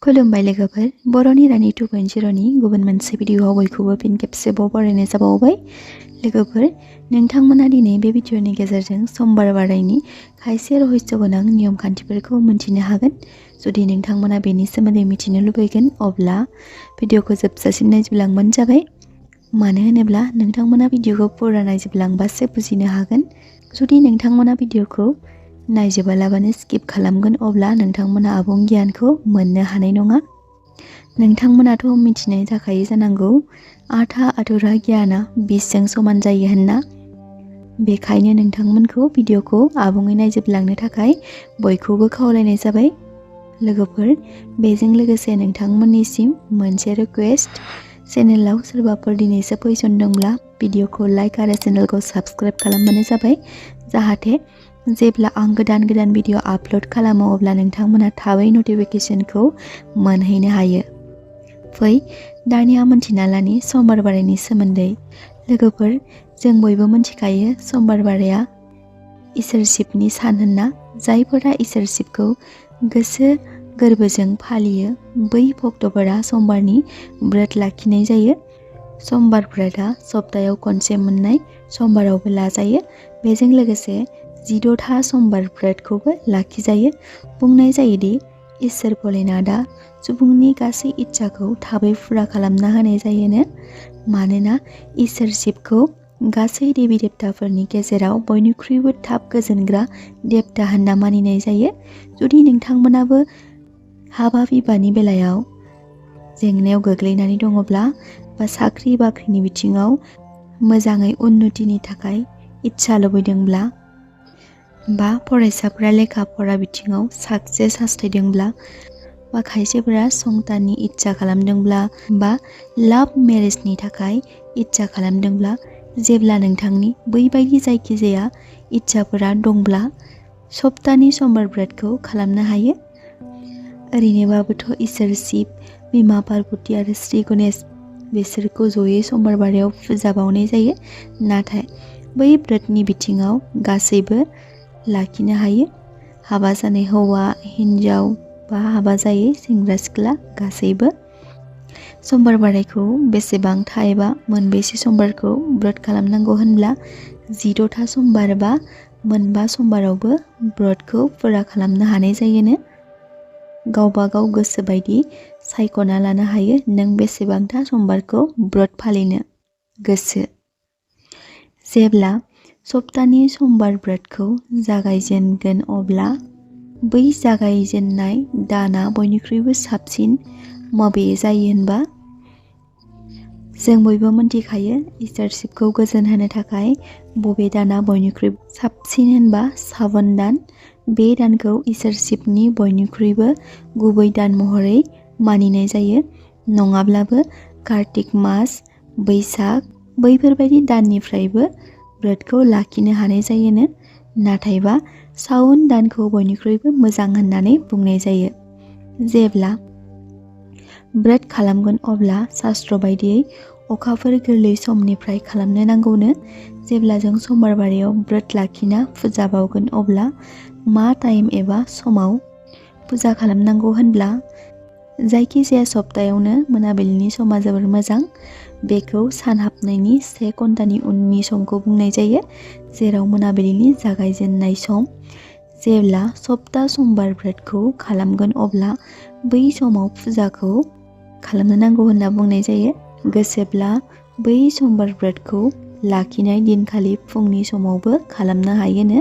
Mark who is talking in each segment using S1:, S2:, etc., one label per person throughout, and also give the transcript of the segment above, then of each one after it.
S1: खुलुमबाय लोगोफोर, बर'नि रानि 2.0नि गुबुन मोनसे भिडिअआव बयखौबो फिन खेबसेबाव बरायनाय जाबावबाय। लोगोफोर, नोंथांमोना दिनै बे भिडिअनि गेजेरजों समबार बारायनि खायसे रहस्य गोनां नियम खान्थिफोरखौ मोनथिनो हागोन। जुदि नोंथांमोना बेनि सोमोन्दै मिथिनो लुबैगोन, अब्ला भिडिअखौ जोबजासिम नायजोबलांबानो जाबाय। मानो होनोब्ला नोंथांमोना भिडिअखौ फुरा नायजोबलांबासो बुजिनो हागोन। जुदि नोंथांमोना भिडिअखौ नायजोबालाबानो स्किप खालामगोन, अब्ला नोंथांमोना आबुं गियानखौ मोननो हानाय नङा। नोंथांमोनाथ' मिथिनाय जाखायो जानांगौ, आधा अधुरा गियाना 20जों समान जायो होनना। बेखायनो नोंथांमोनखौ भिडिअखौ आबुङै नायजोबलांनो थाखाय बयखौबो खावलायनाय जाबाय। लोगोफोर, बेजों लोगोसे नोंथांमोननिसिम मोनसे रिक्वेस्ट, चेनेलाव सोरबाफोर दिनैसो फैसनदोंब्ला भिडिअखौ लाइक आरो चेनेलखौ साबस्क्राइब खालामबानो जाबाय, जाहाथे जेब्ला आं गोदान भिडिअ आपल'ड खालामो अब्ला नोंथांमोना थाबै नटिफिकेसनखौ मोनहैनो हायो। फै दानिया मोनथिना लानि समबार बारायनि सोमोन्दै। लोगोफोर, जों बयबो मिथिखायो समबार बाराया इसोर शिबनि सान होनना। जायफोरा इसोर शिबखौ गोसो गोरबोजों फालियो, बै भक्तफोरा समबारनि ब्रत लाखिनाय जायो। समबार ब्रतआ सप्तायाव खनसे मोननाय समबारावबो लाजायो। बेजों लोगोसे 16था समबार ब्रतखौबो लाखिजायो। बुंनाय जायोदि इसोर भोलेनाथआ सुबुंनि गासै इच्छाखौ थाबै फुरा खालामना होनाय जायोनो। मानोना इसोर शिबखौ गासै देवी देवताफोरनि गेजेराव बयनिख्रुइबो थाब गोजोनग्रा देवता होनना मानिनाय जायो। जुदि नोंथांमोनाबो हाबा बिबानि बेलायाव जेंनायाव गोग्लैनानै दङब्ला, बा साख्रि बाख्रिनि बिथिङाव मोजाङै उन्नतिनि थाखाय इच्छा लुबैदोंब्ला, बा फरायसाफोरा लेखा फरा बिथिङाव साक्सेस हास्थायदोंब्ला, बा खायसेफोरा संताननि इच्छा खालामदोंब्ला, बा लाभ मेरेजनि थाखाय इच्छा खालामदोंब्ला, जेब्ला नोंथांनि बैबायदि जायखिजाया इच्छाफोरा दंब्ला सप्तानि समबार ब्रतखौ खालामनो हायो। ओरैनोबाबोथ' इसोर शिब, बिमा पार्वती आरो श्री गणेश बिसोरखौ जयै समबार बारायाव फुजा बावनाय जायो। नाथाय बै ब्रतनि बिथिङाव गासैबो लाखिनो हायो। हाबा जानाय हौवा हिन्जाव बा हाबा जायै सेंग्रा सिख्ला गासैबो। समबार बारायखौ बेसेबांथा एबा मोनबेसे समबारखौ ब्रत खालामनांगौ होनब्ला 16था समबार बा मोनबा समबारावबो ब्रतखौ फुरा खालामनो हानाय जायोनो। गावबा गाव गोसो बायदि सायख'ना लानो हायो नों बेसेबांथा समबारखौ ब्रत फालिनो गोसो। जेब्ला सप्तानि समबार ब्रतखौ जागायजेनगोन, अब्ला बै जागायजेननाय दाना बयनिख्रुइबो साबसिन माबे जायो होनबा? जों बयबो मिथिखायो इसोर शिबखौ गोजोन होनो थाखाय बबे दाना बयनिख्रुइबो साबसिन होनबा सावन दान। बे दानखौ इसोर शिबनि बयनिख्रुइबो गुबै दान महरै मानिनाय जायो। नङाब्लाबो कार्तिक मास, बैसाग बैफोरबायदि दाननिफ्रायबो ब्रतखौ लाखिनो हानाय जायोनो। नाथायबा सावन दानखौ बयनिख्रुइबो मोजां होननानै बुंनाय जायो। जेब्ला ब्रत खालामगोन अब्ला शास्त्र बायदियै अखाफोर गोरलै समनिफ्राय खालामनो नांगौनो। जेब्ला जों समबार बारायाव ब्रत लाखिना फुजा बावगोन, अब्ला मा टाइम एबा समाव फुजा खालामनांगौ होनब्ला, जायखिजाया सप्तायावनो मोनाबिलिनि समा जोबोर मोजां। बेखौ सान हाबनायनि 1 घन्टानि उननि समखौ बुंनाय जायो, जेराव मोनाबिलिनि जागायजेननाय सम। जेब्ला सप्ता समबार ब्रतखौ खालामगोन, अब्ला बै समाव फुजाखौ खालामनो नांगौ होनना बुंनाय जायो। गोसोब्ला बै समबार ब्रतखौ लाखिनाय दिनखालि फुंनि समावबो खालामनो हायोनो।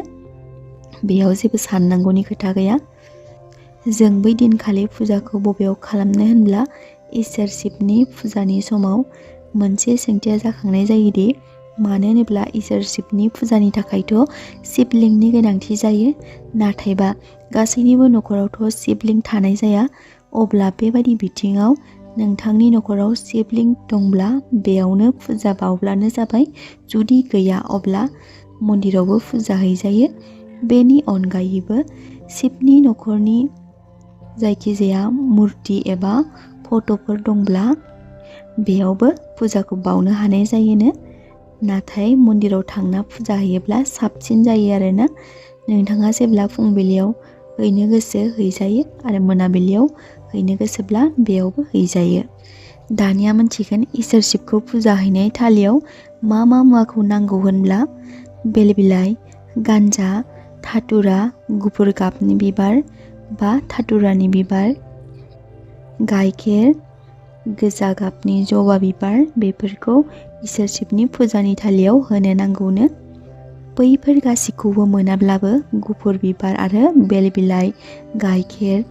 S1: बेयाव जेबो साननांगौनि खोथा गैया। जों बै दिनखालि फुजाखौ बबेयाव खालामनो होनब्ला, इसोर शिबनि फुजानि समाव मोनसे सोंथिया जाखांनाय जायोदि, मानो होनोब्ला इसोर शिबनि फुजानि थाखायथ' शिबलिंगनि गोनांथि जायो। नाथायबा गासैनिबो न'खरावथ' शिबलिंग थानाय जाया। अब्ला बेबायदि बिथिङाव नोंथांनि न'खराव शिबलिंग दंब्ला बेयावनो फुजा बावब्लानो जाबाय। जुदि गैया, अब्ला मन्दिरावबो फुजा हैजायो। बेनि अनगायैबो शिबनि न'खरनि जायखिजाया मुर्ति एबा फट'फोर दंब्ला बेयावबो फुजाखौ बावनो हानाय जायोनो। नाथाय मन्दिराव थांना फुजा हैयोब्ला साबसिन जायो आरोना। नोंथाङा जेब्ला फुंबिलियाव हैनो गोसो हैजायो आरो मोनाबिलियाव हैनो गोसोब्ला बेयावबो हैजायो। दानिया मोनथिगोन इसोर शिबखौ फुजा हैनाय थालियाव मा मा मुवाखौ नांगौ होनब्ला बेल बिलाइ, गान्जा, धातुरा, गुफुर गाबनि बिबार बा धातुरानि बिबार, गाइखेर, गोजा गाबनि जबा बिबार बेफोरखौ इसोर शिबनि फुजानि थालियाव होनो नांगौनो। बैफोर गासिखौबो मोनाब्लाबो गुफुर बिबार आरो बेल बिलाइ, गाइखेर,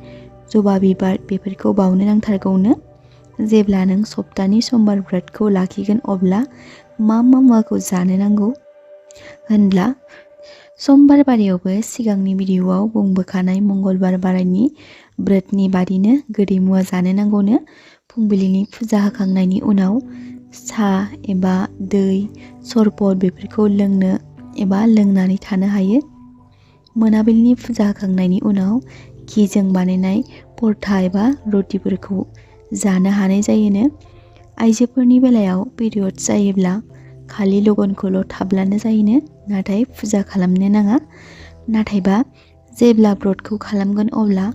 S1: जबा बिबार बेफोरखौ बावनो नांथारगौनो। जेब्ला नों सप्तानि समबार ब्रतखौ लाखिगोन अब्ला मा मा मुवाखौ जानो नांगौ होनब्ला समबार बारायावबो सिगांनि भिडिअआव बुंबोखानाय मंगलबार बारायनि ब्रतनि बादिनो गोदै मुवा जानो नांगौनो। फुंबिलिनि फुजा होखांनायनि उनाव सा एबा दै, सरबत बेफोरखौ लोंनो एबा लोंनानै थानो हायो। मोनाबिलिनि फुजा होखांनायनि उनाव घिजों बानायनाय परथा एबा रटिफोरखौ जानो हानाय जायोनो। आइजोफोरनि बेलायाव पिरियड जायोब्ला खालि लगनखौल' थाब्लानो जायोनो, नाथाय फुजा खालामनो नाङा। नाथायबा जेब्ला ब्रतखौ खालामगोन अब्ला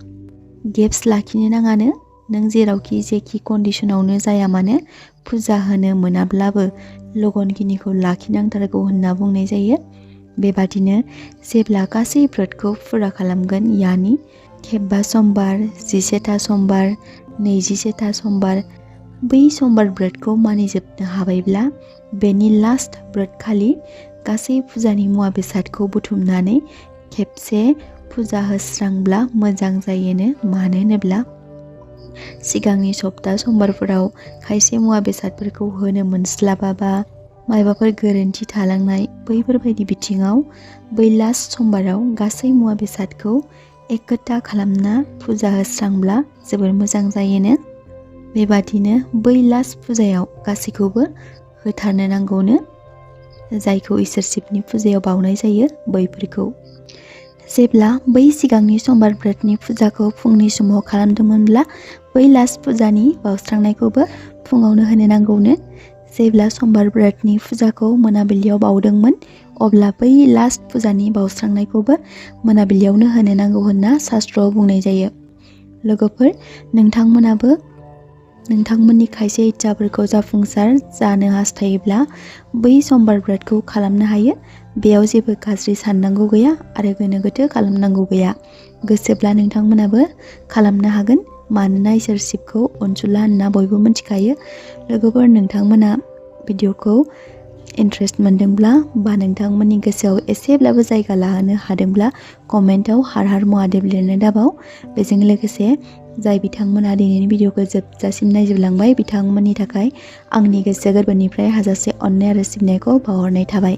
S1: गेप्स लाखिनो नाङानो। नों जेरावखि जेखि कन्डिसनावनो जाया मानो फुजा होनो मोनाब्लाबो लगनखिनिखौ लाखिनांथारगौ होनना बुंनाय जायो। बेबादिनो जेब्ला गासै ब्रतखौ फुरा खालामगोन यानि खेबबा समबार, 11था समबार, 27था समबार बै समबार ब्रतखौ मानिजोबनो हाबायब्ला बेनि लास्ट ब्रत खालि गासै फुजानि मुवा बेसादखौ बुथुमनानै खेबसे फुजा होस्रांब्ला मोजां जायोनो। मानो होनोब्ला सिगांनि सप्ता समबारफोराव खायसे मुवा बेसादफोरखौ होनो मोनस्लाबाबा मायबाफोर गोरोन्थि थालांनाय बैफोरबायदि बिथिङाव बै लास्ट समबाराव गासै मुवा बेसादखौ एकट्ठा खालामना फुजा होस्रांब्ला जोबोर मोजां जायोनो। बेबादिनो बै लास्ट फुजायाव गासैखौबो होथारनो नांगौनो, जायखौ इसोर शिबनि फुजायाव बावनाय जायो बैफोरखौ। जेब्ला बै सिगांनि समबार ब्रतनि फुजाखौ फुंनि समाव खालामदोंमोनब्ला बै लास्ट फुजानि बावस्रांनायखौबो फुङावनो होनो नांगौनो। जेब्ला समबार ब्रतनि फुजाखौ मोनाबिलियाव बावदोंमोन अब्ला बै लास्ट फुजानि बावस्रांनायखौबो मोनाबिलियावनो होनो नांगौ होनना शास्त्रआव बुंनाय जायो। लोगोफोर, नोंथांमोनाबो नोंथांमोननि खायसे इच्छाफोरखौ जाफुंसार जानो हास्थायोब्ला बै समबार ब्रतखौ खालामनो हायो। बेयाव जेबो गाज्रि साननांगौ गैया आरो गोनो गोथो खालामनांगौ गैया। गोसोब्ला नोंथांमोनाबो खालामनो हागोन, मानोना इसोर शिबखौ अनसुला होनना बयबो मिथिखायो। लोगोफोर, नोंथांमोना भिडिअखौ इन्ट्रेस्ट मोनदोंब्ला बा नोंथांमोननि गोसोआव एसेब्लाबो जायगा लाहोनो हादोंब्ला कमेन्टआव हार हार महादेब लिरनो दाबाव। बेजों लोगोसे जाय बिथांमोना दिनैनि भिडिअखौ जोबजासिम नायजोबलांबाय बिथांमोननि थाखाय आंनि गोसो गोरबोनिफ्राय हाजासे अननाय आरो सिबिनायखौ बावहरनाय थाबाय।